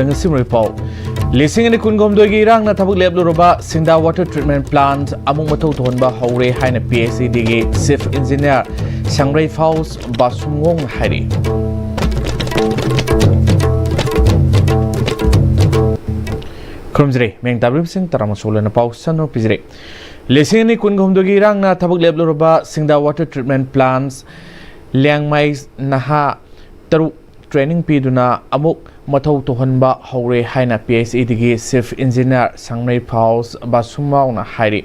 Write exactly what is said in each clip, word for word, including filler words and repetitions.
ꯉꯁꯤ ꯃꯔꯨꯑꯣꯏ ꯄꯥꯎ꯫ ꯂꯤꯁꯤꯡ ꯑꯅꯤ ꯀꯨꯟꯍꯨꯝꯗꯣꯏꯒꯤ ꯏꯔꯥꯡꯅ ꯊꯕꯛ ꯂꯦꯞꯂꯨꯔꯕ ꯁꯤꯡꯗꯥ water treatment plant ꯑꯃꯨꯛ ꯃꯊꯧ ꯇꯧꯍꯟꯕ ꯍꯧꯔꯦ ꯍꯥꯏꯅ P H E Dꯒꯤ Chief Engineer ꯁꯪꯕ꯭ꯔꯩ ꯐꯥꯎꯁ ꯕꯥꯁꯨꯡꯋꯣꯡꯅ ꯍꯥꯏꯔꯤ꯫ ꯈꯨꯔꯨꯝꯖꯔꯤ꯫ ꯃꯤꯡ ꯇꯥꯕꯤꯔꯤꯕꯁꯤꯡ ꯇꯔꯥꯃꯁꯨ ꯂꯣꯏꯅ ꯄꯥꯎ ꯁꯟꯅ ꯄꯤꯖꯔꯤ꯫ ꯂꯤꯁꯤꯡ ꯑꯅꯤ ꯀꯨꯟꯍꯨꯝꯗꯣꯏꯒꯤ ꯏꯔꯥꯡꯅ ꯊꯕꯛ ꯂꯦꯞꯂꯨꯔꯕ ꯁꯤꯡꯗꯥ water treatment plants ꯂꯤꯌꯥꯡꯃꯩ ꯅꯍꯥ ꯇꯔꯨꯛ training ꯄꯤꯗꯨꯅ ꯑꯃꯨꯛ ꯃꯊꯧ ꯇꯧꯍꯟꯕ ꯍꯧꯔꯦ ꯍꯥꯏꯅ P H E Dꯒꯤ Chief Engineer ꯁꯪꯕ꯭ꯔꯩ ꯐꯥꯎꯁ ꯕꯥꯁꯨꯡꯋꯣꯡꯅ ꯍꯥꯏꯔꯤ꯫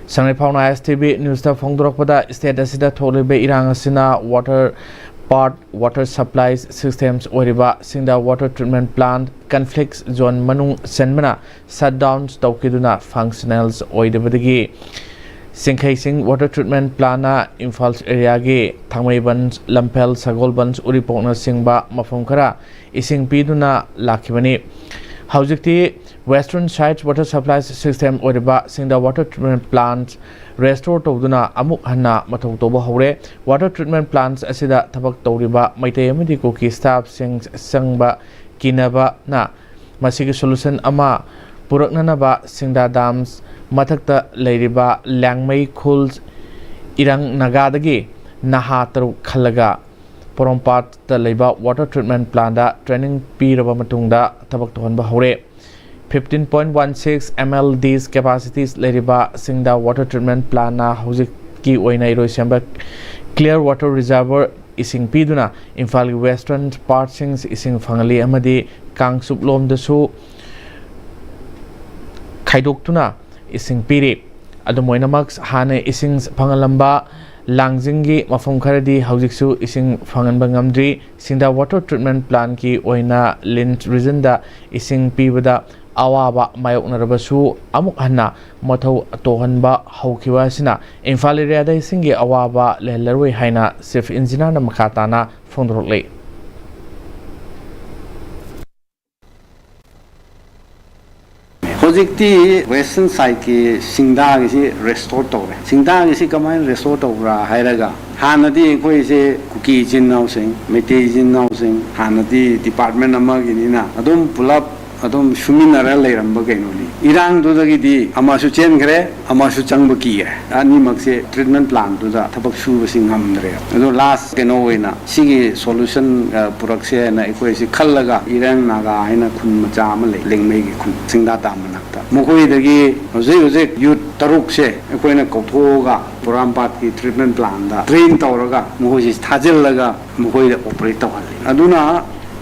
ꯁꯪꯕ꯭ꯔꯩ ꯐꯥꯎꯅ S T V Newsꯇ ꯐꯣꯡꯗꯣꯔꯛꯄꯗ, state ꯑꯁꯤꯗ ꯊꯣꯛꯂꯤꯕ ꯏꯔꯥꯡ ꯑꯁꯤꯅ water part water supplies systems ꯑꯣꯏꯔꯤꯕ ꯁꯤꯡꯗꯥ water treatment plant conflict zone ꯃꯅꯨꯡ ꯆꯟꯕꯅ shutdowns ꯇꯧꯈꯤꯗꯨꯅ functionals ꯑꯣꯏꯗꯕꯗꯒꯤ ꯆꯤꯡꯈꯩꯁꯤꯡ water treatment plantꯅ Imphal areaꯒꯤ ꯊꯥꯡꯃꯩꯕꯟ, ꯂꯝꯐꯦꯜ, ꯁꯒꯣꯜꯕꯟ, ꯎꯔꯤꯄꯣꯛꯅꯆꯤꯡꯕ ꯃꯐꯝ ꯈꯔ ꯏꯁꯤꯡ ꯄꯤꯗꯨꯅ ꯂꯥꯛꯈꯤꯕꯅꯤ꯫ ꯍꯧꯖꯤꯛꯇꯤ western side water supply system ꯑꯣꯏꯔꯤꯕ ꯁꯤꯡꯗꯥ water treatment plant restore ꯇꯧꯗꯨꯅ ꯑꯃꯨꯛ ꯍꯟꯅ ꯃꯊꯧ ꯇꯧꯕ ꯍꯧꯔꯦ꯫ Water treatment plants ꯑꯁꯤꯗ ꯊꯕꯛ ꯇꯧꯔꯤꯕ ꯃꯩꯇꯩ ꯑꯃꯗꯤ ꯀꯨꯀꯤ staffꯁꯤꯡ ꯆꯪꯕ ꯀꯤꯅꯕꯅ ꯃꯁꯤꯒꯤ solution ꯑꯃ ꯄꯨꯔꯛꯅꯅꯕ ꯁꯤꯡꯗꯥ dams ꯃꯊꯛꯇ ꯂꯩꯔꯤꯕ ꯂꯤꯌꯥꯡꯃꯩ ꯈꯨꯜ ꯏꯔꯪ ꯅꯥꯒꯥꯗꯒꯤ ꯅꯍꯥ ꯇꯔꯨꯛ ꯈꯜꯂꯒ ꯄꯣꯔꯣꯝꯄꯥꯠꯇ ꯂꯩꯕ water treatment plantꯇ training ꯄꯤꯔꯕ ꯃꯇꯨꯡꯗ ꯊꯕꯛ ꯇꯧꯍꯟꯕ ꯍꯧꯔꯦ꯫ Fifteen point one six M L Ds capacities ꯂꯩꯔꯤꯕ ꯁꯤꯡꯗꯥ water treatment plantꯅ ꯍꯧꯖꯤꯛꯀꯤ ꯑꯣꯏꯅ ꯏꯔꯣꯏꯁꯦꯝꯕ Clear Water Reservoir ꯏꯁꯤꯡ ꯄꯤꯗꯨꯅ ꯏꯝꯐꯥꯜꯒꯤ western partꯁꯤꯡ ꯏꯁꯤꯡ ꯐꯪꯍꯜꯂꯤ ꯑꯃꯗꯤ ꯀꯥꯡꯆꯨꯞ ꯂꯣꯝꯗꯁꯨ ꯈꯥꯏꯗꯣꯛꯇꯨꯅ ꯏꯁꯤꯡ ꯄꯤꯔꯤ꯫ ꯑꯗꯨꯝ ꯑꯣꯏꯅꯃꯛ, ꯍꯥꯟꯅ ꯏꯁꯤꯡ ꯐꯪꯍꯜꯂꯝꯕ ꯂꯥꯡꯖꯤꯡꯒꯤ ꯃꯐꯝ ꯈꯔꯗꯤ ꯍꯧꯖꯤꯛꯁꯨ ꯏꯁꯤꯡ ꯐꯪꯍꯟꯕ ꯉꯝꯗ꯭ꯔꯤ꯫ ꯁꯤꯡꯗꯥ water treatment plantꯀꯤ ꯑꯣꯏꯅ Lynch regionꯗ ꯏꯁꯤꯡ ꯄꯤꯕꯗ ꯑꯋꯥꯕ ꯃꯥꯌꯣꯛꯅꯔꯕꯁꯨ, ꯑꯃꯨꯛ ꯍꯟꯅ ꯃꯊꯧ ꯇꯧꯍꯟꯕ ꯍꯧꯈꯤꯕ ꯑꯁꯤꯅ ꯏꯝꯐꯥꯜ areaꯗ ꯏꯁꯤꯡꯒꯤ ꯑꯋꯥꯕ ꯂꯩꯍꯜꯂꯔꯣꯏ ꯍꯥꯏꯅ Chief Engineerꯅ ꯃꯈꯥ ꯇꯥꯅ ꯐꯣꯡꯗꯣꯔꯛꯂꯤ꯫ ꯍꯧꯖꯤꯛꯇꯤ western sideꯀꯤ ꯁꯤꯡꯗꯥꯒꯤꯁꯤ restore ꯇꯧꯔꯦ꯫ ꯁꯤꯡꯗꯥꯒꯤꯁꯤ ꯀꯃꯥꯏꯅ restore ꯇꯧꯕ꯭ꯔꯥ ꯍꯥꯏꯔꯒ, ꯍꯥꯟꯅꯗꯤ ꯑꯩꯈꯣꯏꯁꯦ ꯀꯨꯀꯤ ꯏꯆꯤꯟ ꯏꯅꯥꯎꯁꯤꯡ, ꯃꯩꯇꯩ ꯏꯆꯤꯟ ꯏꯅꯥꯎꯁꯤꯡ, ꯍꯥꯟꯅꯗꯤ ꯗꯤꯄꯥꯔꯠꯃꯦꯟ ꯑꯃꯒꯤꯅꯤꯅ ꯑꯗꯨꯝ ꯄꯨꯂꯞ ꯑꯗꯨꯝ ꯁꯨꯃꯤꯟꯅꯔ ꯂꯩꯔꯝꯕ ꯀꯩꯅꯣꯅꯤ꯫ ꯏꯔꯥꯡꯗꯨꯗꯒꯤꯗꯤ ꯑꯃꯁꯨ ꯆꯦꯟꯈ꯭ꯔꯦ, ꯑꯃꯁꯨ ꯆꯪꯕ ꯀꯤꯈ꯭ꯔꯦ꯫ ꯑꯅꯤꯃꯛꯁꯦ ꯇ꯭ꯔꯤꯠꯃꯦꯟ ꯄ꯭ꯂꯥꯟꯗꯨꯗ ꯊꯕꯛ ꯁꯨꯕꯁꯤ ꯉꯝꯗ꯭ꯔꯦ꯫ ꯑꯗꯣ ꯂꯥꯁ ꯀꯩꯅꯣ ꯑꯣꯏꯅ ꯁꯤꯒꯤ ꯁꯣꯂꯨꯁꯟ, ꯑ, ꯄꯨꯔꯛꯁꯦ ꯍꯥꯏꯅ ꯑꯩꯈꯣꯏꯁꯤ ꯈꯜꯂꯒ, ꯏꯔꯦꯡ ꯅꯥꯒꯥ ꯍꯥꯏꯅ ꯈꯨꯟ ꯃꯆꯥ ꯑꯃ ꯂꯩ, ꯂꯦꯡꯃꯩꯒꯤ ꯈꯨꯟ, ꯁꯤꯡꯗꯥ ꯗꯥꯝ ꯃꯅꯥꯛꯇ, ꯃꯈꯣꯏꯗꯒꯤ ꯍꯧꯖꯤꯛ ꯍꯧꯖꯤꯛ ꯌꯨꯠ ꯇꯔꯨꯛꯁꯦ ꯑꯩꯈꯣꯏꯅ ꯀꯧꯊꯣꯛꯑꯒ ꯄꯣꯔꯣꯝꯄꯥꯠꯀꯤ ꯇ꯭ꯔꯤꯠꯃꯦꯟ ꯄ꯭ꯂꯥꯟꯗ ꯇ꯭ꯔꯦꯟ ꯇꯧꯔꯒ ꯃꯈꯣꯏꯁꯤ ꯊꯥꯖꯤꯜꯂꯒ ꯃꯈꯣꯏꯗ ꯑꯣꯄꯔꯦꯠ ꯇꯧꯍꯜꯂꯤ꯫ ꯑꯗꯨꯅ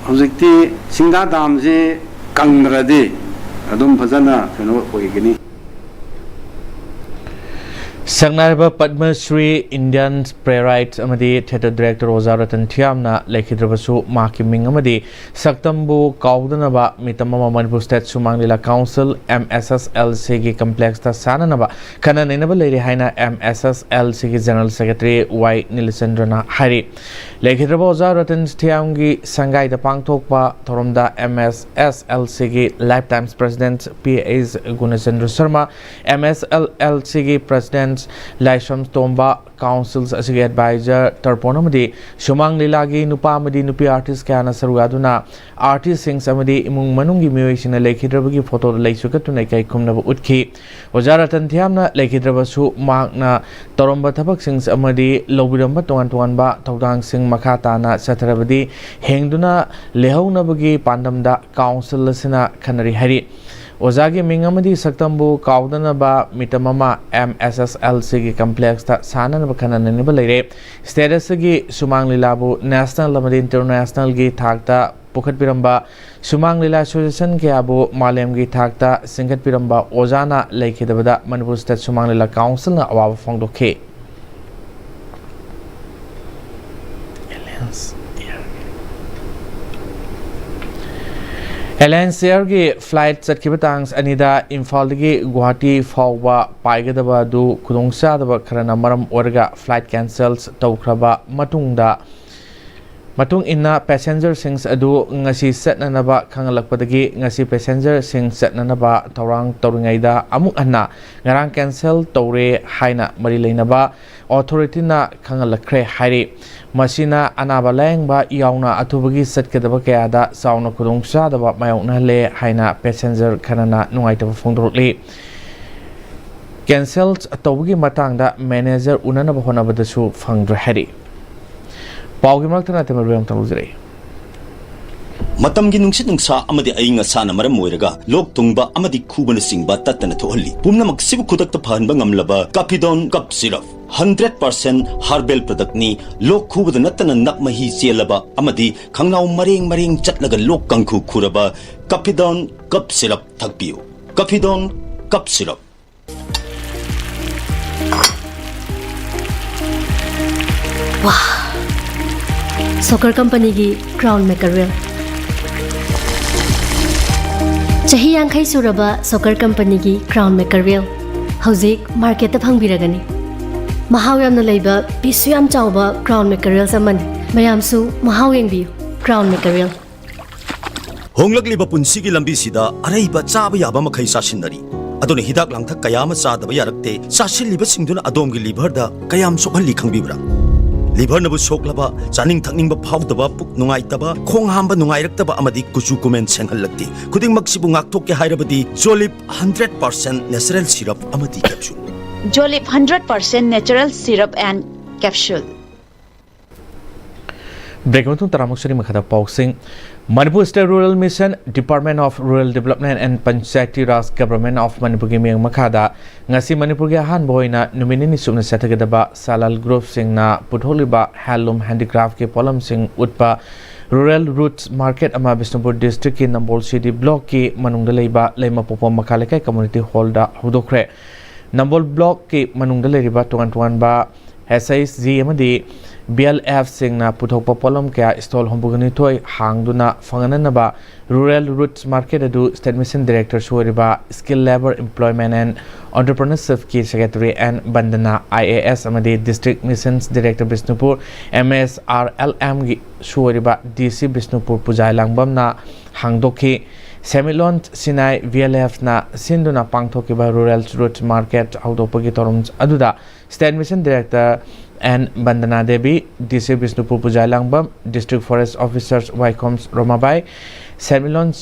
ꯍꯧꯖꯤꯛꯇꯤ ꯁꯤꯡꯗꯥ ꯗꯥꯝꯁꯤ ꯀꯪꯗ꯭ꯔꯗꯤ ꯑꯗꯨꯝ ꯐꯖꯅ ꯀꯩꯅꯣ ꯑꯣꯏꯒꯅꯤ꯫ ꯁꯛꯅꯥꯏꯔꯕ ꯄꯗꯃ ꯁ꯭ꯔꯤ, ꯏꯟꯗꯤꯌꯟ ꯄ꯭ꯂꯦꯔꯥꯏꯠ ꯑꯃꯗꯤ ꯊꯤꯌꯦꯇꯔ ꯗꯤꯔꯦꯛꯇꯔ ꯑꯣꯖꯥ ꯔꯇꯟ ꯊꯤꯌꯥꯝꯅ ꯂꯩꯈꯤꯗ꯭ꯔꯕꯁꯨ, ꯃꯍꯥꯛꯀꯤ ꯃꯤꯡ ꯑꯃꯗꯤ ꯁꯛꯇꯝꯕꯨ ꯀꯥꯎꯗꯅꯕ ꯃꯤꯇꯝ ꯑꯃ Manipur state Sumang Leela council, M S S L ꯁꯤꯒꯤ ꯀꯝꯄ꯭ꯂꯦꯛꯁꯇ ꯁꯥꯟꯅꯅꯕ ꯈꯟꯅ ꯅꯩꯅꯕ ꯂꯩꯔꯦ ꯍꯥꯏꯅ ꯑꯦꯝ ꯑꯦꯁ ꯑꯦꯁ ꯑꯦꯜ ꯁꯤꯒꯤ ꯖꯦꯅꯔꯦꯜ ꯁꯦꯀ꯭ꯔꯦꯇꯔꯤ ꯋꯥꯏ ꯅꯤꯂꯆꯟꯗ꯭ꯔꯅ ꯍꯥꯏꯔꯤ꯫ ꯂꯩꯈꯤꯗ꯭ꯔꯕ ꯑꯣꯖꯥ ꯔꯇꯟ ꯊꯤꯌꯥꯝꯒꯤ ꯁꯪꯒꯥꯏꯗ ꯄꯥꯡꯊꯣꯛꯄ ꯊꯧꯔꯝꯗ ꯑꯦꯝ ꯑꯦꯁ ꯑꯦꯁ ꯑꯦꯜ ꯁꯤꯒꯤ life times president P H Gunachandra Sharma, M S L L ꯁꯤꯒꯤ ꯄ꯭ꯔꯁꯤꯗꯦꯟꯠ ꯂꯥꯏꯁ꯭ꯔꯝ ꯇꯣꯝꯕ, ꯀꯥꯎꯟꯁꯤꯜ ꯑꯁꯤꯒꯤ ꯑꯦꯗꯚꯥꯏꯖꯔ ꯇꯔꯄꯣꯟ ꯑꯃꯗꯤ ꯁꯨꯃꯥꯡ ꯂꯤꯂꯥꯒꯤ ꯅꯨꯄꯥ ꯑꯃꯗꯤ ꯅꯨꯄꯤ ꯑꯥꯔꯇꯤꯁ ꯀꯌꯥꯅ ꯁꯔꯨꯛ ꯌꯥꯗꯨꯅ ꯑꯥꯔꯇꯤꯁꯁꯤꯡ ꯑꯃꯗꯤ ꯏꯃꯨꯡ ꯃꯅꯨꯡꯒꯤ ꯃꯤꯑꯣꯏꯁꯤꯡꯅ ꯂꯩꯈꯤꯗ꯭ꯔꯕꯒꯤ ꯐꯣꯇꯣꯗ ꯂꯩꯁꯨ ꯀꯠꯇꯨꯅ ꯏꯀꯥꯏ ꯈꯨꯝꯅꯕ ꯎꯠꯈꯤ꯫ ꯑꯣꯖꯥ ꯔꯇꯟ ꯊꯤꯌꯥꯝꯅ ꯂꯩꯈꯤꯗ꯭ꯔꯕꯁꯨ, ꯃꯍꯥꯛꯅ ꯇꯧꯔꯝꯕ ꯊꯕꯛꯁꯤꯡ ꯑꯃꯗꯤ ꯂꯧꯕꯤꯔꯝꯕ ꯇꯣꯉꯥꯟ ꯇꯣꯉꯥꯟꯕ ꯊꯧꯗꯥꯡꯁꯤꯡ ꯃꯈꯥ ꯇꯥꯅ ꯆꯠꯊꯔꯕꯗꯤ ꯍꯤꯡꯗꯨꯅ ꯂꯩꯍꯧꯅꯕꯒꯤ ꯄꯥꯟꯗꯝꯗ ꯀꯥꯎꯟꯁꯤꯜ ꯑꯁꯤꯅ ꯈꯟꯅꯔꯤ ꯍꯥꯏꯔꯤ꯫ ꯑꯣꯖꯥꯒꯤ ꯃꯤꯡ ꯑꯃꯗꯤ ꯁꯛꯇꯝꯕꯨ ꯀꯥꯎꯗꯅꯕ ꯃꯤꯇꯝ ꯑꯃ ꯑꯦꯝ ꯑꯦꯁ ꯑꯦꯁ ꯑꯦꯜ ꯁꯤꯒꯤ ꯀꯝꯄ꯭ꯂꯦꯛꯁꯇ ꯁꯥꯟꯅꯅꯕ ꯈꯟꯅ ꯅꯩꯅꯕ ꯂꯩꯔꯦ꯫ ꯁ꯭ꯇꯦꯠ ꯑꯁꯤꯒꯤ ꯁꯨꯃꯥꯡ ꯂꯤꯂꯥꯕꯨ ꯅꯦꯁꯅꯦꯜ ꯑꯃꯗꯤ ꯏꯟꯇꯔꯅꯦꯁꯅꯦꯜꯒꯤ ꯊꯥꯛꯇ ꯄꯨꯈꯠꯄꯤꯔꯝꯕ, ꯁꯨꯃꯥꯡ ꯂꯤꯂꯥ ꯑꯦꯁꯣꯁꯤꯌꯦꯁꯟ ꯀꯌꯥꯕꯨ ꯃꯥꯂꯦꯝꯒꯤ ꯊꯥꯛꯇ ꯆꯤꯡꯈꯠꯄꯤꯔꯝꯕ ꯑꯣꯖꯥꯅ ꯂꯩꯈꯤꯗꯕꯗ ꯃꯅꯤꯄꯨꯔ ꯁ꯭ꯇꯦꯠ ꯁꯨꯃꯥꯡ ꯂꯤꯂꯥ ꯀꯥꯎꯟꯁꯤꯜꯅ ꯑꯋꯥꯕ ꯐꯣꯡꯗꯣꯛꯈꯤ꯫ ꯑꯦꯂꯥꯌꯟꯁ ꯑꯦꯌꯔꯒꯤ ꯐ꯭ꯂꯥꯏꯠ ꯆꯠꯈꯤꯕ ꯇꯥꯡ ꯑꯅꯤꯗ ꯏꯝꯐꯥꯜꯗꯒꯤ ꯒꯨꯋꯥꯍꯥꯇꯤ ꯐꯥꯎꯕ ꯄꯥꯏꯒꯗꯕ ꯑꯗꯨ ꯈꯨꯗꯣꯡꯆꯥꯗꯕ ꯈꯔꯅ ꯃꯔꯝ ꯑꯣꯏꯔꯒ ꯐ꯭ꯂꯥꯏꯠ ꯀꯦꯟꯁꯦꯜ ꯇꯧꯈ꯭ꯔꯕ ꯃꯇꯨꯡꯗ, ꯃꯇꯨꯡ ꯏꯟꯅ, ꯄꯦꯁꯦꯟꯖꯔꯁꯤꯡ ꯑꯗꯨ ꯉꯁꯤ ꯆꯠꯅꯅꯕ ꯈꯪꯍꯜꯂꯛꯄꯗꯒꯤ, ꯉꯁꯤ ꯄꯦꯁꯦꯟꯖꯔꯁꯤꯡ ꯆꯠꯅꯅꯕ ꯊꯧꯔꯥꯡ ꯇꯧꯔꯤꯉꯩꯗ ꯑꯃꯨꯛ ꯍꯟꯅ ꯉꯔꯥꯡ ꯀꯦꯟꯁꯦꯜ ꯇꯧꯔꯦ ꯍꯥꯏꯅ ꯃꯔꯤ ꯂꯩꯅꯕ ꯑꯣꯊꯣꯔꯤꯇꯤꯅ ꯈꯪꯍꯜꯂꯛꯈ꯭ꯔꯦ ꯍꯥꯏꯔꯤ꯫ ꯃꯁꯤꯅ ꯑꯅꯥꯕ ꯂꯥꯌꯦꯡꯕ ꯌꯥꯎꯅ ꯑꯊꯨꯕꯒꯤ ꯆꯠꯀꯗꯕ ꯀꯌꯥꯗ ꯆꯥꯎꯅ ꯈꯨꯗꯣꯡꯆꯥꯗꯕ ꯃꯥꯌꯣꯛꯅꯍꯜꯂꯦ ꯍꯥꯏꯅ ꯄꯦꯁꯦꯟꯖꯔ ꯈꯔꯅ ꯅꯨꯡꯉꯥꯏꯇꯕ ꯐꯣꯡꯗꯣꯔꯛꯂꯤ꯫ ꯀꯦꯟꯁꯦꯜ ꯇꯧꯕꯒꯤ ꯃꯇꯥꯡꯗ ꯃꯦꯅꯦꯖꯔ ꯎꯅꯅꯕ ꯍꯣꯠꯅꯕꯗꯁꯨ ꯐꯪꯗ꯭ꯔꯦ ꯍꯥꯏꯔꯤ꯫ ꯄꯥꯎꯒꯤ ꯃꯔꯛꯇ ꯅꯥꯇꯦꯝ ꯔꯕꯤ ꯑꯃꯇꯪ ꯂꯧꯖꯔꯛꯏ꯫ ꯃꯇꯝꯒꯤ ꯅꯨꯡꯁꯤꯠ ꯅꯨꯡꯁꯥ ꯑꯃꯗꯤ ꯑꯏꯪ ꯑꯁꯥꯅ ꯃꯔꯝ ꯑꯣꯏꯔꯒ ꯂꯣꯛ ꯊꯨꯡꯕ ꯑꯃꯗꯤ ꯈꯨꯕꯅꯆꯤꯡꯕ ꯇꯠꯇꯅ ꯊꯣꯛꯍꯜꯂꯤ꯫ ꯄꯨꯝꯅꯃꯛꯁꯤꯕꯨ ꯈꯨꯗꯛꯇ ꯐꯍꯟꯕ ꯉꯝꯂꯕ Kaphidon cough syrup. Hundred percent herbal ꯄ꯭ꯔꯗꯛꯅꯤ꯫ ꯂꯣꯛ ꯈꯨꯕꯗ ꯅꯠꯇꯅ ꯅꯞ ꯃꯍꯤ ꯆꯦꯜꯂꯕ ꯑꯃꯗꯤ ꯈꯪꯅꯥꯎ ꯃꯔꯦꯡ ꯃꯔꯦꯡ ꯆꯠꯂꯒ ꯂꯣꯛ ꯀꯥꯡꯈꯨ ꯈꯨꯔꯕ ꯀꯥꯐꯤꯗꯣꯟ ꯀꯞ ꯁꯤꯔꯞ ꯊꯛꯄꯤꯌꯨ꯫ Kaphidon cough syrup. ꯋꯥ! ꯁꯣꯀꯔ ꯀꯝꯄꯅꯤꯒꯤ ꯀ꯭ꯔꯥꯎꯟ ꯃꯦꯀꯔꯦꯜ꯫ ꯆꯍꯤ ꯌꯥꯡꯈꯩ ꯁꯨꯔꯕ ꯁꯣꯀꯔ ꯀꯝꯄꯅꯤꯒꯤ ꯀ꯭ꯔꯥꯎꯟ ꯃꯦꯀꯔꯦꯜ ꯍꯧꯖꯤꯛ ꯃꯥꯔꯀꯦꯠꯇ ꯐꯪꯕꯤꯔꯒꯅꯤ꯫ ꯃꯍꯥꯎ ꯌꯥꯝꯅ ꯂꯩꯕ, ꯄꯤꯁꯁꯨ ꯌꯥꯝ ꯆꯥꯎꯕ ꯀ꯭ꯔꯥꯎꯟ ꯃꯦꯀꯔꯦꯜꯁ ꯑꯃꯅꯤ꯫ ꯃꯌꯥꯝꯁꯨ ꯃꯍꯥꯎ ꯌꯦꯡꯕꯤꯌꯨ꯫ ꯀ꯭ꯔꯥꯎꯟ ꯃꯦꯀꯔꯦꯜ꯫ ꯍꯣꯡꯂꯛꯂꯤꯕ ꯄꯨꯟꯁꯤꯒꯤ ꯂꯝꯕꯤꯁꯤꯗ ꯑꯔꯩꯕ ꯆꯥꯕ ꯌꯥꯕ ꯃꯈꯩ ꯆꯥꯁꯤꯟꯅꯔꯤ꯫ ꯑꯗꯨꯅ ꯍꯤꯗꯥꯛ ꯂꯥꯡꯊꯛ ꯀꯌꯥ ꯑꯃ ꯆꯥꯗꯕ ꯌꯥꯔꯛꯇꯦ꯫ ꯆꯥꯁꯤꯜꯂꯤꯕꯁꯤꯡꯗꯨꯅ ꯑꯗꯣꯝꯒꯤ ꯂꯤꯚꯔꯗ ꯀꯌꯥꯝ ꯁꯣꯛꯍꯜꯂꯤ ꯈꯪꯕꯤꯕ꯭ꯔꯥ? ꯂꯤꯚꯔꯅꯕꯨ ꯁꯣꯛꯂꯕ, ꯆꯥꯅꯤꯡ ꯊꯛꯅꯤꯡꯕ ꯐꯥꯎꯗꯕ, ꯄꯨꯛ ꯅꯨꯡꯉꯥꯏꯇꯕ, ꯈꯣꯡ ꯍꯥꯝꯕ ꯅꯨꯡꯉꯥꯏꯔꯛꯇꯕ ꯑꯃꯗꯤ ꯀꯨꯆꯨ ꯀꯨꯃꯦꯟ ꯁꯦꯡꯍꯜꯂꯛꯇꯦ꯫ ꯈꯨꯗꯤꯡꯃꯛꯁꯤꯕꯨ ꯉꯥꯛꯊꯣꯛꯀꯦ ꯍꯥꯏꯔꯕꯗꯤ ꯖꯣꯂꯤꯞ ꯍꯟꯗ꯭ꯔꯦꯠ ꯄꯥꯔꯁꯦꯟ ꯅꯦꯆꯔꯦꯜ ꯁꯤꯔꯞ ꯑꯃꯗꯤ capsule. Jolip hundred percent natural syrup and capsule. Break ꯃꯇꯨꯡ ꯇꯔꯥꯃꯨꯛ ꯁꯔꯤ ꯃꯈꯥꯗ ꯄꯥꯎꯁꯤꯡ꯫ Manipur State Rural Mission, Department of Rural Development and Panchayati Raj, Government of ꯃꯅꯤꯄꯨꯔꯒꯤ ꯃꯤꯠꯌꯦꯡ ꯃꯈꯥꯗ ꯉꯁꯤ ꯃꯅꯤꯄꯨꯔꯒꯤ ꯑꯍꯥꯟꯕ ꯑꯣꯏꯅ ꯅꯨꯃꯤꯠ ꯅꯤꯅꯤ ꯆꯨꯞꯅ ꯆꯠꯊꯒꯗꯕ ꯁꯦꯜꯐ ꯍꯦꯜꯞ ꯒ꯭ꯔꯨꯞꯁꯤꯡꯅ ꯄꯨꯊꯣꯛꯂꯤꯕ ꯍꯦꯟꯂꯨꯝ ꯍꯦꯟꯗꯤꯀ꯭ꯔꯥꯐꯀꯤ ꯄꯣꯠꯂꯝꯁꯤꯡ ꯎꯠꯄ ꯔꯨꯔꯦꯜ ꯔꯨꯠꯁ ꯃꯥꯔꯀꯦꯠ ꯑꯃ ꯕꯤꯁꯅꯨꯄꯨꯔ ꯗꯤꯁꯇ꯭ꯔꯤꯛꯀꯤ ꯅꯝꯕꯣꯜ ꯁꯤ ꯗꯤ ꯕ꯭ꯂꯣꯛꯀꯤ ꯃꯅꯨꯡꯗ ꯂꯩꯕ ꯂꯩꯃꯄꯣꯛꯄꯝ ꯃꯈꯥ ꯂꯩꯀꯥꯏ ꯀꯝꯃꯨꯅꯤꯇꯤ ꯍꯣꯜꯗ ꯍꯧꯗꯣꯛꯈ꯭ꯔꯦ꯫ ꯅꯝꯕꯣꯜ ꯕ꯭ꯂꯣꯛꯀꯤ ꯃꯅꯨꯡꯗ ꯂꯩꯔꯤꯕ ꯇꯣꯉꯥꯟ ꯇꯣꯉꯥꯟꯕ ꯑꯦꯁ ꯑꯩꯆ ꯖꯤ ꯑꯃꯗꯤ ꯕꯤ ꯑꯦꯜ ꯑꯦꯐꯁꯤꯡꯅ ꯄꯨꯊꯣꯛꯄ ꯄꯣꯠꯂꯝ ꯀꯌꯥ ꯁ꯭ꯇꯣꯜ ꯍꯨꯝꯐꯨꯒ ꯅꯤꯊꯣꯏ ꯍꯥꯡꯗꯨꯅ ꯐꯪꯍꯟꯅꯅꯕ ꯔꯨꯔꯦꯜ ꯔꯨꯠꯁ ꯃꯥꯔꯀꯦꯠ ꯑꯗꯨ ꯁ꯭ꯇꯦꯠ ꯃꯤꯁꯟ ꯗꯤꯔꯦꯛꯇꯔꯁꯨ ꯑꯣꯏꯔꯤꯕ ꯁ꯭ꯀꯤꯜ ꯂꯦꯕꯔ ꯑꯦꯝꯄ꯭ꯂꯣꯏꯃꯦꯟ ꯑꯦꯟ ꯑꯣꯟꯇꯔꯄ꯭ꯔꯤꯅꯔꯁꯤꯞꯀꯤ secretary N Bandana I A S ꯑꯃꯗꯤ district missions director Bishnupur M S R L ꯑꯦꯝꯒꯤꯁꯨ ꯑꯣꯏꯔꯤꯕ ꯗꯤ ꯁꯤ ꯕꯤꯁꯅꯨꯄꯨꯔ ꯄꯨꯖꯥ ꯂꯥꯡꯕꯝꯅ ꯍꯥꯡꯗꯣꯛꯈꯤ꯫ ꯁꯦꯟꯃꯤꯠꯂꯣꯟ ꯁꯤꯅꯥꯏ ꯕꯤ ꯑꯦꯜ ꯑꯦꯐꯅ ꯁꯤꯟꯗꯨꯅ ꯄꯥꯡꯊꯣꯛꯈꯤꯕ ꯔꯨꯔꯦꯜ ꯔꯨꯠꯁ ꯃꯥꯔꯀꯦꯠ ꯍꯧꯗꯣꯛꯄꯒꯤ ꯊꯧꯔꯝ ꯑꯗꯨꯗ state mission director N Bandana Devi, D C Bishnupur Puja Langbam, district forest officer Waikhom Romabai, ꯁꯦꯟꯃꯤꯠꯂꯣꯟ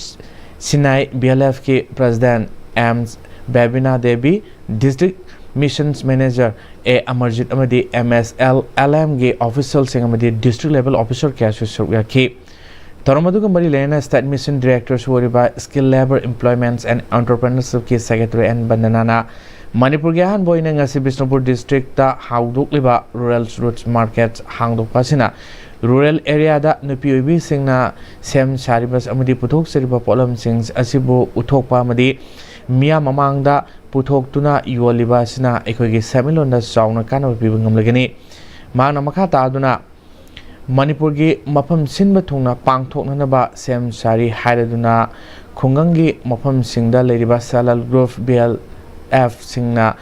ꯁꯤꯅꯥꯏ ꯕꯤ ꯑꯦꯜ ꯑꯦꯐꯀꯤ president M Bebina Devi, district missions manager A Amarjit ꯑꯃꯗꯤ ꯑꯦꯝ ꯑꯦꯁ ꯑꯦꯜ ꯑꯦꯜ ꯑꯦꯝꯒꯤ ꯑꯣꯐꯤꯁꯤꯌꯦꯜꯁꯤꯡ ꯑꯃꯗꯤ ꯗꯤꯁꯇ꯭ꯔꯤꯛ ꯂꯦꯚꯦꯜ ꯑꯣꯐꯤꯁꯔ ꯀꯌꯥꯁꯨ ꯁꯔꯨꯛ ꯌꯥꯈꯤ꯫ ꯊꯧꯔꯝ ꯑꯗꯨꯒ ꯃꯔꯤ ꯂꯩꯅꯅ ꯁ꯭ꯇꯦꯠ ꯃꯤꯁꯟ ꯗꯤꯔꯦꯛꯇꯔꯁꯨ ꯑꯣꯏꯔꯤꯕ ꯁ꯭ꯀꯤꯜ ꯂꯦꯕꯔ ꯑꯦꯝꯄ꯭ꯂꯣꯏꯃꯦꯟꯠ ꯑꯦꯟ ꯑꯣꯟꯇꯔꯄ꯭ꯔꯤꯅꯔꯁꯤꯞꯀꯤ ꯁꯦꯀ꯭ꯔꯦꯇꯔꯤ ꯑꯦꯟ ꯕꯟꯗꯅꯥꯅ ꯃꯅꯤꯄꯨꯔꯒꯤ ꯑꯍꯥꯟꯕ ꯑꯣꯏꯅ ꯉꯁꯤ ꯕꯤꯁꯅꯨꯄꯨꯔ ꯗꯤꯁꯇ꯭ꯔꯤꯛꯇ ꯍꯧꯗꯣꯛꯂꯤꯕ ꯔꯨꯔꯦꯜ ꯔꯨꯠꯁ ꯃꯥꯔꯀꯦꯠ ꯍꯥꯡꯗꯣꯛꯄ ꯑꯁꯤꯅ ꯔꯨꯔꯦꯜ ꯑꯦꯔꯤꯌꯥꯗ ꯅꯨꯄꯤ ꯑꯣꯏꯕꯤꯁꯤꯡꯅ ꯁꯦꯝ ꯁꯥꯔꯤꯕ ꯑꯃꯗꯤ ꯄꯨꯊꯣꯛꯆꯔꯤꯕ ꯄꯣꯠꯂꯝꯁꯤꯡ ꯑꯁꯤꯕꯨ ꯎꯠꯊꯣꯛꯄ ꯑꯃꯗꯤ ꯃꯤꯌꯥꯝ ꯃꯃꯥꯡꯗ ꯄꯨꯊꯣꯛꯇꯨꯅ ꯌꯣꯜꯂꯤꯕ ꯑꯁꯤꯅ ꯑꯩꯈꯣꯏꯒꯤ ꯁꯦꯟꯃꯤꯠꯂꯣꯟꯗ ꯆꯥꯎꯅ ꯀꯥꯟꯅꯕ ꯄꯤꯕ ꯉꯝꯂꯒꯅꯤ꯫ ꯃꯍꯥꯛꯅ ꯃꯈꯥ ꯇꯥꯗꯨꯅ ꯃꯅꯤꯄꯨꯔꯒꯤ ꯃꯐꯝ ꯁꯤꯟꯕ ꯊꯨꯡꯅ ꯄꯥꯡꯊꯣꯛꯅꯅꯕ ꯁꯦꯝ ꯁꯥꯔꯤ ꯍꯥꯏꯔꯗꯨꯅ ꯈꯨꯡꯒꯪꯒꯤ ꯃꯐꯝꯁꯤꯡꯗ ꯂꯩꯔꯤꯕ self help group, B L ꯑꯦꯐꯁꯤꯡꯅ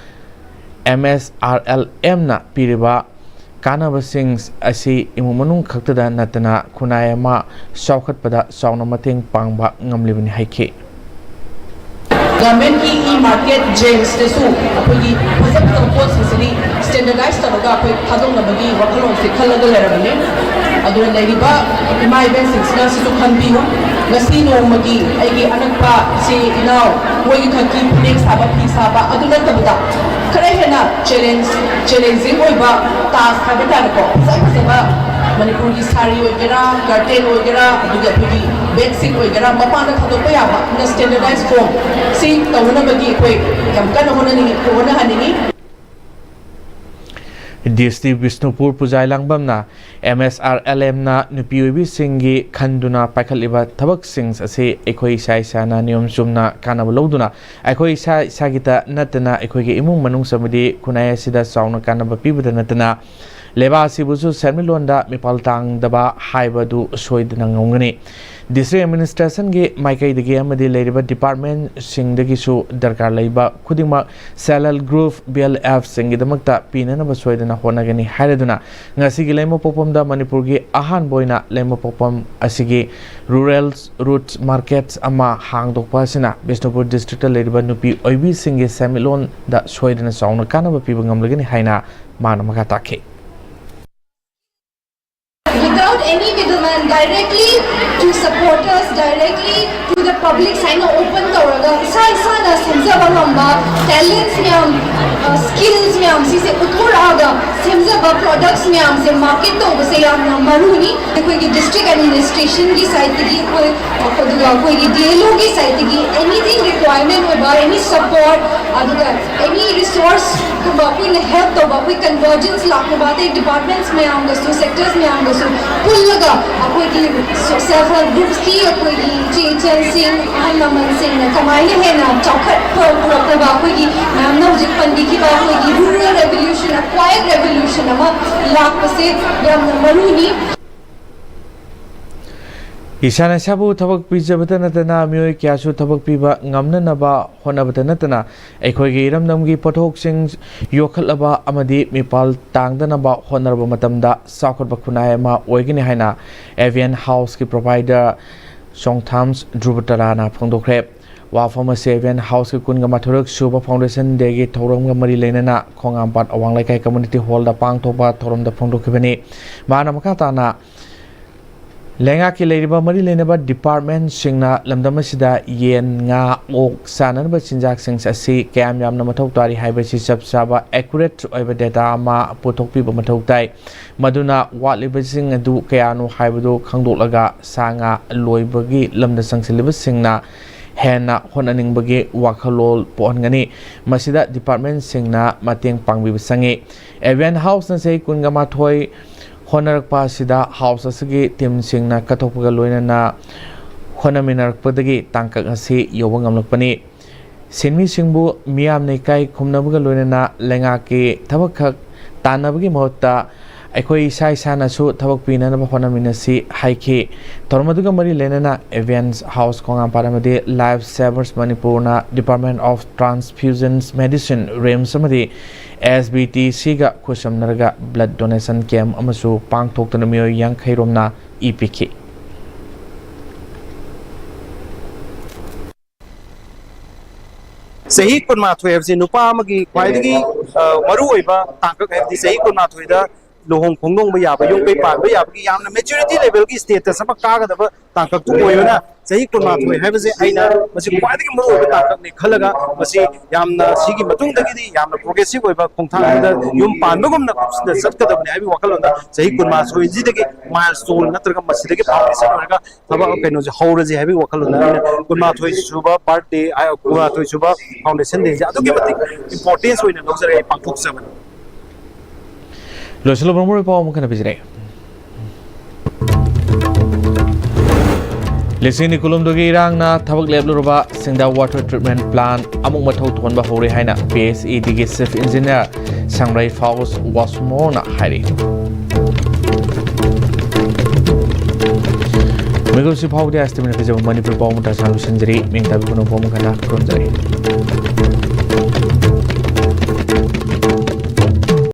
ꯑꯦꯝ ꯑꯦꯁ ꯑꯥꯔ ꯑꯦꯜ ꯑꯦꯝꯅ ꯄꯤꯔꯤꯕ ꯀꯥꯟꯅꯕꯁꯤꯡ ꯑꯁꯤ ꯏꯃꯨꯡ ꯃꯅꯨꯡ ꯈꯛꯇꯗ ꯅꯠꯇꯅ ꯈꯨꯟꯅꯥꯏ ꯑꯃ ꯆꯥꯎꯈꯠꯄꯗ ꯆꯥꯎꯅ ꯃꯇꯦꯡ ꯄꯥꯡꯕ ꯉꯝꯂꯤꯕꯅꯤ ꯍꯥꯏꯈꯤ꯫ ꯒꯚꯔꯟꯃꯦꯟꯠꯀꯤ ꯏ ꯃꯥꯔꯀꯦꯠ ꯖꯦꯝꯁꯇꯁꯨ ꯑꯩꯈꯣꯏꯒꯤ ꯐꯖ ꯐꯖꯕ ꯄꯣꯠꯁꯤꯡꯁꯤꯗꯤ ꯁ꯭ꯇꯦꯟꯗꯔꯗꯥꯏꯁ ꯇꯧꯔꯒ ꯑꯩꯈꯣꯏ ꯊꯥꯗꯣꯛꯅꯕꯒꯤ ꯋꯥꯈꯜꯂꯣꯟꯁꯦ ꯈꯜꯂꯒ ꯂꯩꯔꯕꯅꯤ꯫ ꯑꯗꯨꯅ ꯂꯩꯔꯤꯕ ꯏꯃꯥ ꯏꯕꯦꯟꯁꯤꯡꯁꯤꯅ ꯁꯤꯁꯨ ꯈꯟꯕꯤꯌꯨ꯫ ꯉꯁꯤ ꯅꯣꯡꯃꯒꯤ ꯑꯩꯒꯤ ꯑꯅꯛꯄ ꯏꯆꯦ ꯏꯅꯥꯎ ꯃꯣꯏꯒꯤ ꯈꯛꯀꯤ ꯐꯅꯦꯛ ꯁꯥꯕ, ꯐꯤ ꯁꯥꯕ ꯑꯗꯨ ꯅꯠꯇꯕꯗ ꯈꯔ ꯍꯦꯟꯅ ꯆꯦꯂꯦꯟꯖ, ꯆꯦꯂꯦꯟꯖꯤꯡ ꯑꯣꯏꯕ ꯇꯥꯁ ꯍꯥꯏꯕ ꯇꯥꯔꯦꯀꯣ, ꯐꯖ ꯐꯖꯕ ꯃꯅꯤꯄꯨꯔꯒꯤ ꯁꯥꯔꯤ ꯑꯣꯏꯒꯦꯔꯥ, ꯀꯔꯇꯦꯟ ꯑꯣꯏꯒꯦꯔꯥ, ꯑꯗꯨꯒ ꯑꯩꯈꯣꯏꯒꯤ ꯕꯦꯗꯁꯤꯠ ꯑꯣꯏꯒꯦꯔꯥ, ꯃꯄꯥꯟꯗ ꯊꯥꯗꯣꯛꯄ ꯌꯥꯕ ꯁ꯭ꯇꯦꯟꯗꯔꯗꯥꯏꯁ ꯐꯣꯝ ꯁꯤ ꯇꯧꯅꯅꯕꯒꯤ ꯑꯩꯈꯣꯏ ꯌꯥꯝ ꯀꯟꯅ ꯍꯣꯠꯅꯅꯤꯡꯉꯤ, ꯍꯣꯠꯅꯍꯟꯅꯤꯡꯉꯤ꯫ ꯗꯤ ꯑꯦꯁ ꯇꯤ ꯕꯤꯁꯅꯨꯄꯨꯔ ꯄꯨꯖꯥꯏ ꯂꯥꯡꯕꯝꯅ ꯑꯦꯝ ꯑꯦꯁ ꯑꯥꯔ ꯑꯦꯜ ꯑꯦꯝꯅ ꯅꯨꯄꯤ ꯑꯣꯏꯕꯤꯁꯤꯡꯒꯤ ꯈꯟꯗꯨꯅ ꯄꯥꯏꯈꯠꯂꯤꯕ ꯊꯕꯛꯁꯤꯡ ꯑꯁꯤ ꯑꯩꯈꯣꯏ ꯏꯁꯥ ꯏꯁꯥꯅ ꯅꯤꯌꯣꯝ ꯆꯨꯝꯅ ꯀꯥꯟꯅꯕ ꯂꯧꯗꯨꯅ ꯑꯩꯈꯣꯏ ꯏꯁꯥ ꯏꯁꯥꯒꯤꯇ ꯅꯠꯇꯅ ꯑꯩꯈꯣꯏꯒꯤ ꯏꯃꯨꯡ ꯃꯅꯨꯡ ꯆꯪꯕꯗꯤ ꯈꯨꯟꯅꯥꯏ ꯑꯁꯤꯗ ꯆꯥꯎꯅ ꯀꯥꯟꯅꯕ ꯄꯤꯕꯗ ꯅꯠꯇꯅ ꯂꯩꯕꯥꯛ ꯑꯁꯤꯕꯨꯁꯨ ꯁꯦꯟꯃꯤꯠꯂꯣꯟꯗ ꯃꯤꯄꯥꯜ ꯇꯥꯡꯗꯕ ꯍꯥꯏꯕꯗꯨ ꯁꯣꯏꯗꯅ ꯉꯝꯒꯅꯤ꯫ ꯗꯤꯁꯇ꯭ꯔꯤꯛ ꯑꯦꯗꯃꯤꯅꯤꯁꯇ꯭ꯔꯦꯁꯟꯒꯤ ꯃꯥꯏꯀꯩꯗꯒꯤ ꯑꯃꯗꯤ ꯂꯩꯔꯤꯕ ꯗꯤꯄꯥꯔꯠꯃꯦꯟꯁꯤꯡꯗꯒꯤꯁꯨ ꯗꯔꯀꯥꯔ ꯂꯩꯕ ꯈꯨꯗꯤꯡꯃꯛ self help group, B L ꯑꯦꯐꯁꯤꯡꯒꯤꯗꯃꯛꯇ ꯄꯤꯅꯅꯕ ꯁꯣꯏꯗꯅ ꯍꯣꯠꯅꯒꯅꯤ ꯍꯥꯏꯔꯗꯨꯅ ꯉꯁꯤꯒꯤ ꯂꯩꯃꯄꯣꯛꯄꯝꯗ ꯃꯅꯤꯄꯨꯔꯒꯤ ꯑꯍꯥꯟꯕ ꯑꯣꯏꯅ ꯂꯩꯃꯄꯣꯛꯄꯝ ꯑꯁꯤꯒꯤ ꯔꯨꯔꯦꯜ ꯔꯨꯠꯁ ꯃꯥꯔꯀꯦꯠꯁ ꯑꯃ ꯍꯥꯡꯗꯣꯛꯄ ꯑꯁꯤꯅ ꯕꯤꯁꯅꯨꯄꯨꯔ ꯗꯤꯁꯇ꯭ꯔꯤꯛꯇ ꯂꯩꯔꯤꯕ ꯅꯨꯄꯤ ꯑꯣꯏꯕꯤꯁꯤꯡꯒꯤ ꯁꯦꯟꯃꯤꯠꯂꯣꯟꯗ ꯁꯣꯏꯗꯅ ꯆꯥꯎꯅ ꯀꯥꯟꯅꯕ ꯄꯤꯕ ꯉꯝꯂꯒꯅꯤ ꯍꯥꯏꯅ ꯃꯥꯅ ꯃꯈꯥ ꯇꯥꯈꯤ꯫ Without any middleman, directly to supporters, directly to the public ꯁꯥꯏꯅ ꯑꯣꯄꯟ ꯇꯧꯔꯒ ꯏꯁꯥ ꯏꯁꯥꯅ ꯁꯦꯝꯖꯕ ꯉꯝꯕ ꯇꯦꯂꯦꯟꯠꯁ ꯃꯌꯥꯝ, ꯁ꯭ꯀꯤꯜꯁ ꯃꯌꯥꯝ ꯁꯤꯁꯦ ꯎꯠꯊꯣꯔꯛꯑꯒ ꯁꯦꯝꯖꯕ ꯄ꯭ꯔꯣꯗꯛꯠꯁ ꯃꯌꯥꯝꯁꯦ ꯃꯥꯔꯀꯦꯠ ꯇꯧꯕꯁꯦ ꯌꯥꯝꯅ ꯃꯔꯨꯅꯤ꯫ ꯑꯩꯈꯣꯏꯒꯤ ꯗꯤꯁꯇ꯭ꯔꯤꯛ ꯑꯦꯗꯃꯤꯅꯤꯁꯇ꯭ꯔꯦꯁꯟꯒꯤ ꯁꯥꯏꯠꯇꯒꯤ ꯑꯩꯈꯣꯏ, ꯑꯗꯨꯒ ꯑꯩꯈꯣꯏꯒꯤ ꯗꯤ ꯑꯦꯜ ꯑꯣꯒꯤ ꯁꯥꯏꯠꯇꯒꯤ anything requirement ꯑꯣꯏꯕ, any support, ꯑꯗꯨꯒ any resource ꯀꯨꯝꯕ ꯑꯩꯈꯣꯏꯅ ꯍꯦꯜꯞ ꯇꯧꯕ, ꯑꯩꯈꯣꯏ ꯀꯟꯚꯔꯖꯦꯟꯁ ꯂꯥꯛꯅꯕ ꯑꯇꯩ ꯗꯤꯄꯥꯔꯠꯃꯦꯟꯠꯁ ꯃꯌꯥꯝꯒꯁꯨ, ꯁꯦꯛꯇꯔꯁ ꯃꯌꯥꯝꯒꯁꯨ ꯄꯨꯜꯂꯒ ꯑꯩꯈꯣꯏꯒꯤ ꯁꯦꯜꯐ ꯍꯦꯜꯞ ꯒ꯭ꯔꯨꯞꯁꯀꯤ ꯑꯩꯈꯣꯏꯒꯤ ꯏꯆꯦ ꯏꯆꯜꯁꯤꯡ, ꯑꯍꯜ ꯂꯃꯟꯁꯤꯡꯅ ꯀꯃꯥꯏꯅ ꯍꯦꯟꯅ ꯆꯥꯎꯈꯠꯄ ꯄꯨꯔꯛꯅꯕ ꯑꯩꯈꯣꯏꯒꯤ ꯃꯌꯥꯝꯅ ꯍꯧꯖꯤꯛ ꯄꯟꯕꯤꯈꯤꯕ ꯑꯩꯈꯣꯏꯒꯤ ꯔꯨꯔꯦꯜ ꯔꯦꯚꯣꯂꯨꯁꯟ, ꯀ꯭ꯋꯥꯏꯠ ꯔꯦꯚꯣꯂꯨꯁꯟ ꯑꯃ ꯂꯥꯛꯄꯁꯦ ꯌꯥꯝꯅ ꯃꯔꯨꯅꯤ꯫ ꯏꯁꯥꯅ ꯏꯁꯥꯕꯨ ꯊꯕꯛ ꯄꯤꯖꯕꯇ ꯅꯠꯇꯅ ꯃꯤꯑꯣꯏ ꯀꯌꯥꯁꯨ ꯊꯕꯛ ꯄꯤꯕ ꯉꯝꯅꯅꯕ ꯍꯣꯠꯅꯕꯇ ꯅꯠꯇꯅ ꯑꯩꯈꯣꯏꯒꯤ ꯏꯔꯝꯗꯝꯒꯤ ꯄꯣꯠꯊꯣꯛꯁꯤꯡ ꯌꯣꯛꯈꯠꯂꯕ ꯑꯃꯗꯤ ꯃꯤꯄꯥꯜ ꯇꯥꯡꯗꯅꯕ ꯍꯣꯠꯅꯔꯕ ꯃꯇꯝꯗ ꯆꯥꯎꯈꯠꯄ ꯈꯨꯟꯅꯥꯏ ꯑꯃ ꯑꯣꯏꯒꯅꯤ ꯍꯥꯏꯅ ꯑꯦꯚꯤꯌꯟ ꯍꯥꯎꯁꯀꯤ ꯄ꯭ꯔꯣꯚꯥꯏꯗꯔ ꯆꯣꯡꯊꯥꯝꯁ ꯙ꯭ꯔꯨꯕꯇꯔꯥꯅ ꯐꯣꯡꯗꯣꯛꯈ꯭ꯔꯦ꯫ ꯋꯥꯐꯝ ꯑꯁꯤ ꯑꯦꯚꯤꯌꯟ ꯍꯥꯎꯁꯀꯤ ꯀꯨꯟꯒ ꯃꯥꯊꯣꯏꯔꯛ ꯁꯨꯕ ꯐꯥꯎꯟꯗꯦꯁꯟ ꯗꯦꯒꯤ ꯊꯧꯔꯝꯒ ꯃꯔꯤ ꯂꯩꯅꯅ ꯈꯣꯡꯉꯥꯝꯄꯥꯠ ꯑꯋꯥꯡ ꯂꯩꯀꯥꯏ ꯀꯝꯃꯨꯅꯤꯇꯤ ꯍꯣꯜꯗ ꯄꯥꯡꯊꯣꯛꯄ ꯊꯧꯔꯝꯗ ꯐꯣꯡꯗꯣꯛꯈꯤꯕꯅꯤ꯫ ꯃꯍꯥꯛꯅ ꯃꯈꯥ ꯇꯥꯅ ꯂꯩꯉꯥꯛꯀꯤ ꯂꯩꯔꯤꯕ ꯃꯔꯤ ꯂꯩꯅꯕ ꯗꯤꯄꯥꯔꯠꯃꯦꯟꯁꯤꯡꯅ ꯂꯝꯗꯝ ꯑꯁꯤꯗ ꯌꯦꯟ, ꯉꯥ, ꯑꯣꯛ ꯆꯥꯅꯅꯕ ꯆꯤꯟꯖꯥꯛꯁꯤꯡ ꯑꯁꯤ ꯀꯌꯥꯝ ꯌꯥꯝꯅ ꯃꯊꯧ ꯇꯥꯔꯤ ꯍꯥꯏꯕꯁꯤ ꯆꯞ ꯆꯥꯕ ꯑꯦꯀꯨꯔꯦꯠ ꯑꯣꯏꯕ ꯗꯦꯇꯥ ꯑꯃ ꯄꯨꯊꯣꯛꯄꯤꯕ ꯃꯊꯧ ꯇꯥꯏ꯫ ꯃꯗꯨꯅ ꯋꯥꯠꯂꯤꯕꯁꯤꯡ ꯑꯗꯨ ꯀꯌꯥꯅꯣ ꯍꯥꯏꯕꯗꯨ ꯈꯪꯗꯣꯛꯂꯒ ꯁꯥ ꯉꯥ ꯂꯣꯏꯕꯒꯤ ꯂꯝꯗ ꯆꯪꯁꯤꯜꯂꯤꯕꯁꯤꯡꯅ ꯍꯦꯟꯅ ꯍꯣꯠꯅꯅꯤꯡꯕꯒꯤ ꯋꯥꯈꯜꯂꯣꯟ ꯄꯣꯛꯍꯟꯒꯅꯤ꯫ ꯃꯁꯤꯗ ꯗꯤꯄꯥꯔꯠꯃꯦꯟꯁꯤꯡꯅ ꯃꯇꯦꯡ ꯄꯥꯡꯕꯤꯕ ꯆꯪꯏ꯫ ꯑꯦꯚꯤꯌꯟ ꯍꯥꯎꯁꯅ ꯆꯍꯤ ꯀꯨꯟꯒ ꯃꯥꯊꯣꯏ ꯍꯣꯠꯅꯔꯛꯄ ꯑꯁꯤꯗ ꯍꯥꯎꯁ ꯑꯁꯤꯒꯤ ꯇꯤꯝꯁꯤꯡꯅ ꯀꯠꯊꯣꯛꯄꯒ ꯂꯣꯏꯅꯅ ꯍꯣꯠꯅꯃꯤꯟꯅꯔꯛꯄꯗꯒꯤ ꯇꯥꯡꯀꯛ ꯑꯁꯤ ꯌꯧꯕ ꯉꯝꯂꯛꯄꯅꯤ꯫ ꯁꯤꯟꯃꯤꯁꯤꯡꯕꯨ ꯃꯤꯌꯥꯝꯅ ꯏꯀꯥꯏ ꯈꯨꯝꯅꯕꯒ ꯂꯣꯏꯅꯅ ꯂꯩꯉꯥꯛꯀꯤ ꯊꯕꯛꯈꯛ ꯇꯥꯟꯅꯕꯒꯤ ꯃꯍꯨꯠꯇ ꯑꯩꯈꯣꯏ ꯏꯁꯥ ꯏꯁꯥꯅꯁꯨ ꯊꯕꯛ ꯄꯤꯅꯅꯕ ꯍꯣꯠꯅꯃꯤꯟꯅꯁꯤ ꯍꯥꯏꯈꯤ꯫ ꯊꯧꯔꯝ ꯑꯗꯨꯒ ꯃꯔꯤ ꯂꯩꯅꯅ ꯑꯦꯚꯤꯌꯟꯁ ꯍꯥꯎꯁ ꯈꯣꯡꯉꯥꯝꯄꯥꯠ ꯑꯃꯗꯤ ꯂꯥꯏꯐ ꯁꯦꯚꯔꯁ ꯃꯅꯤꯄꯨꯔꯅ Department of Transfusion Medicine, RIMS ꯑꯃꯗꯤ ꯑꯦꯁ ꯕꯤ ꯇꯤ ꯁꯤꯒ ꯈꯨꯠꯁꯝꯅꯔꯒ ꯕ꯭ꯂꯗ ꯗꯣꯅꯦꯁꯟ ꯀꯦꯝꯞ ꯑꯃꯁꯨ ꯄꯥꯡꯊꯣꯛꯇꯨꯅ ꯃꯤꯑꯣꯏ ꯌꯥꯡꯈꯩ ꯔꯣꯝꯅ ꯏ ꯄꯤꯈꯤ꯫ ꯆꯍꯤ ꯀꯨꯟꯃꯥꯊꯣꯏ ꯍꯥꯏꯕꯁꯤ ꯅꯨꯄꯥ ꯑꯃꯒꯤ ꯈ꯭ꯋꯥꯏꯗꯒꯤ ꯃꯔꯨꯑꯣꯏꯕ ꯇꯥꯡꯀꯛ ꯍꯥꯏꯕꯗꯤ ꯆꯍꯤ ꯀꯨꯟꯃꯥꯊꯣꯏꯗ ꯂꯨꯍꯣꯡ ꯈꯣꯡꯗꯣꯡꯕ ꯌꯥꯕ, ꯌꯨꯝ ꯀꯩ ꯄꯥꯟꯕ ꯌꯥꯕꯒꯤ ꯌꯥꯝꯅ ꯃꯦꯆꯨꯔꯤꯇꯤ ꯂꯦꯚꯦꯜꯒꯤ ꯁ꯭ꯇꯦꯇꯁ ꯑꯃ ꯀꯥꯒꯗꯕ ꯇꯥꯡꯀꯛꯇꯨ ꯑꯣꯏꯕꯅ, ꯆꯍꯤ ꯀꯨꯟꯃꯥꯊꯣꯏ ꯍꯥꯏꯕꯁꯦ ꯑꯩꯅ ꯃꯁꯤ ꯈ꯭ꯋꯥꯏꯗꯒꯤ ꯃꯔꯨꯑꯣꯏꯕ ꯇꯥꯡꯀꯛꯅꯤ ꯈꯜꯂꯒ, ꯃꯁꯤ ꯌꯥꯝꯅ ꯁꯤꯒꯤ ꯃꯇꯨꯡꯗꯒꯤꯗꯤ ꯌꯥꯝꯅ ꯄ꯭ꯔꯣꯒ꯭ꯔꯦꯁꯤꯚ ꯑꯣꯏꯕ ꯈꯣꯡꯊꯥꯡ ꯑꯃꯗ ꯌꯨꯝ ꯄꯥꯟꯕꯒꯨꯝꯅ ꯆꯠꯀꯗꯕꯅꯤ ꯍꯥꯏꯕꯒꯤ ꯋꯥꯈꯜꯂꯣꯟꯗ ꯆꯍꯤ ꯀꯨꯟꯃꯥꯊꯣꯏꯁꯤꯗꯒꯤ ꯃꯥꯏꯜ ꯁ꯭ꯇꯣꯟ ꯅꯠꯇ꯭ꯔꯒ ꯃꯁꯤꯗꯒꯤ ꯐꯥꯎꯟꯗꯦꯁꯟ ꯑꯣꯏꯔꯒ ꯊꯕꯛ ꯀꯩꯅꯣꯁꯦ ꯍꯧꯔꯁꯦ ꯍꯥꯏꯕꯒꯤ ꯋꯥꯈꯜꯂꯣꯟꯗ ꯑꯩꯅ ꯀꯨꯟꯃꯥꯊꯣꯏ ꯁꯨꯕ ꯕꯥꯔꯊꯗꯦ, ꯀꯨꯟꯃꯥꯊꯣꯏ ꯁꯨꯕ ꯐꯥꯎꯟꯗꯦꯁꯟ ꯗꯦꯁꯦ ꯑꯗꯨꯛꯀꯤ ꯃꯇꯤꯛ ꯏꯝꯄꯣꯔꯇꯦꯟꯁ ꯑꯣꯏꯅ ꯂꯧꯖꯔꯒ ꯑꯩ ꯄꯥꯡꯊꯣꯛꯆꯕꯅꯤ꯫ ꯂꯣꯏꯁꯤꯜꯂꯕ ꯃꯔꯨꯑꯣꯏꯕ ꯄꯥꯎ ꯑꯃꯨꯛ ꯍꯟꯅ ꯄꯤꯖꯔꯛꯏ꯫ ꯂꯤꯁꯤꯡ ꯑꯅꯤ ꯀꯨꯟꯍꯨꯝꯗꯣꯏꯒꯤ ꯏꯔꯥꯡꯅ ꯊꯕꯛ ꯂꯦꯞꯂꯨꯔꯕ ꯁꯤꯡꯗꯥ ꯋꯥꯇꯔ ꯇ꯭ꯔꯤꯠꯃꯦꯟ ꯄ꯭ꯂꯥꯟ ꯑꯃꯨꯛ ꯃꯊꯧ ꯇꯧꯍꯟꯕ ꯍꯧꯔꯦ ꯍꯥꯏꯅ P H E ꯗꯤꯒꯤ chief engineer ꯁꯪꯔꯩ ꯐꯥꯎꯁ ꯋꯥꯁꯃꯣꯔꯅ ꯍꯥꯏꯔꯤ꯫ ꯃꯤꯀꯨꯞꯁꯤ ꯐꯥꯎꯕꯗꯤ ꯑꯁꯇꯃꯤꯅ ꯄꯤꯖꯕ ꯃꯅꯤꯄꯨꯔ ꯄꯥꯎ ꯃꯇꯥ ꯁꯥꯡ ꯂꯣꯏꯁꯤꯟꯖꯔꯤ꯫ ꯃꯤꯡ ꯇꯥꯕꯤ ꯄꯨꯝꯅꯃꯛꯄꯨ ꯑꯃꯨꯛ ꯍꯟꯅ ꯈꯨꯔꯨꯝꯖꯔꯤ꯫